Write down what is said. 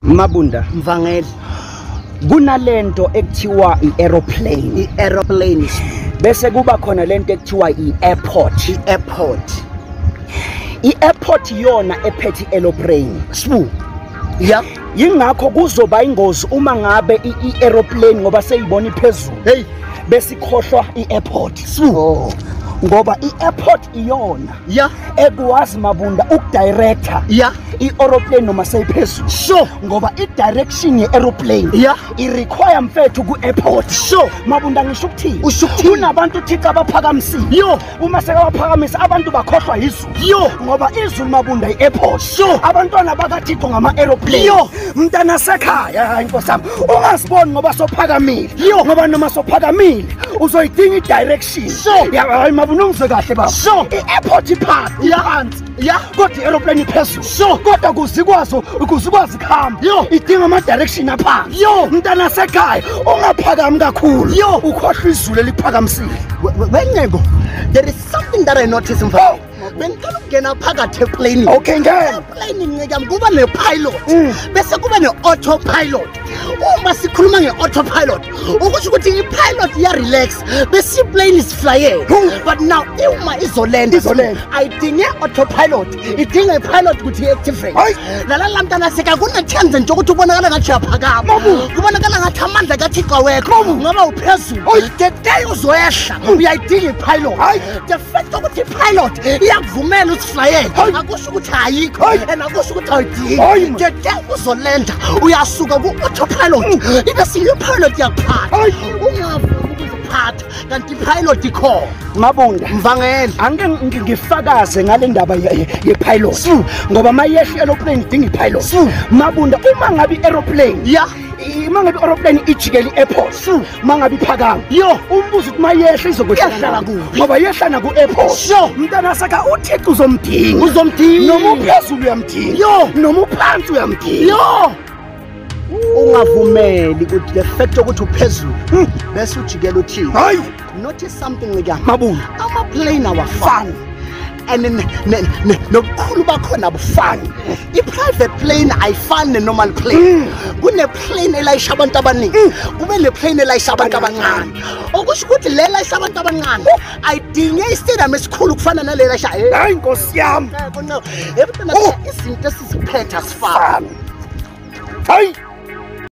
Mabunda Mvangeli, kunalento ekuthiwa i-aeroplane, i-aeroplane, bese kuba khona lento ekuthiwa i-airport, i-airport. I-airport yona ephethe i-aeroplane. Sbu. Yeah. Yingakho kuzoba ingozi uma ngabe i-aeroplane ngoba seyibona iphezulu. Hey, besikhohlwa i-airport. Sbu. Oh. Ngoba i-airport iyona. Yeah. Ekwazi Mabunda ukudirector. Yeah. I-aeroplane noma seyiphezulu. Sure. Ngoba i-direction ye-aeroplane. Yeah. I-require mfethu ku-airport. Sure. Mabunda ngisho ukuthini? Usho ukuthini? Kunabantu uThixo abaphakamisile. Yo. Uma sekabaphakamisa abantu bakhohlwa izulu. Yo. Ngoba izulu Mabunda i-airport. Sure. Abantwana bakaThixo ngama-aeroplane. Yo. Mntana sekhaya, hayi Nkosi yami, ungaziboni ngoba sophakamile. Yo. Ngoba noma sophakamile uzoyidinga i-direction. Sure. Ya, hayi Mabunda ungizwe kahle baba. Sure. I-airport iphansi. Yeah. Yeah. Kodwa i-aeroplane iphezulu. Sure. Kodwa kuzikwazi ukuhamba. Yo. Idinga ama-direction aphansi. Yo. Mntana sekhaya ungaphakami kakhulu. Yo. Ukhohlwa izulu eliphakamisile. Wencebo, there is something that I noticed mfana. Bengicela ukungena phakathi eplanini. Okay, ngena. Eplanini ncikam kuba ne-pilot. Bese kuba ne-autopilot. Uma sikhuluma nge-autopilot, ukusho ukuthi i-pilot iya-relax bese i-plane is flying. But now uma izolenda, ayidinge autopilot, idinga i-pilot ukuthi i-activate. Lala mntana seka kunethemba nje ukuthi ubonakala ngathi uyaphakama. Kubonakala ngathi amandla kaThixo awekho ngoba uphezulu. The day uzoyehla uyayidinga i-pilot. The fact ukuthi i-pilot iyakuvumela usiflayele akusho ukuthi ayikho and akusho ukuthi awuyidingi. The day uzolenda uyasuka ku-autopilot ibe siyi-pilot yakuphatha. Ungavumi ukuziphatha kanti i-pilot ikhona. Mabunda Mvangeli, angike ngifakaze ngale ndaba ye-pilot ngoba mayehla i-aeroplane idinga i-pilot. Mabunda uma ngabe i-aeroplane, yeah, uma ngabe i-aeroplane ijikela i-airport, uma ngabe iphakama, yo, umbuzo ukuthi mayehla izokwehla kuphi ngoba yehla naku-airport. Sure. Mntana saka uThixo uzomdinga, uzomdinga, noma uphezulu uyamdinga, yo, noma uphansi uyamdinga, yo. Ungavumeli ukuthi the fact ukuthi uphezulu bese ujikela uThixo. Hayi, notice something ncikam. Mabunda, ama-plane awafani and nobukhulu bakhona abufani. I-private plane ayifani ne-normal plane. Kune-plane elayisha abantu abaningi, kube ne-plane elayisha abantu abancane. Okusho ukuthi le elayisha abantu abancane ayidinge istadium esikhulu kufana nale elayisha. Hayi Nkosi yami, izinto esiziphethe asifani. Hayi.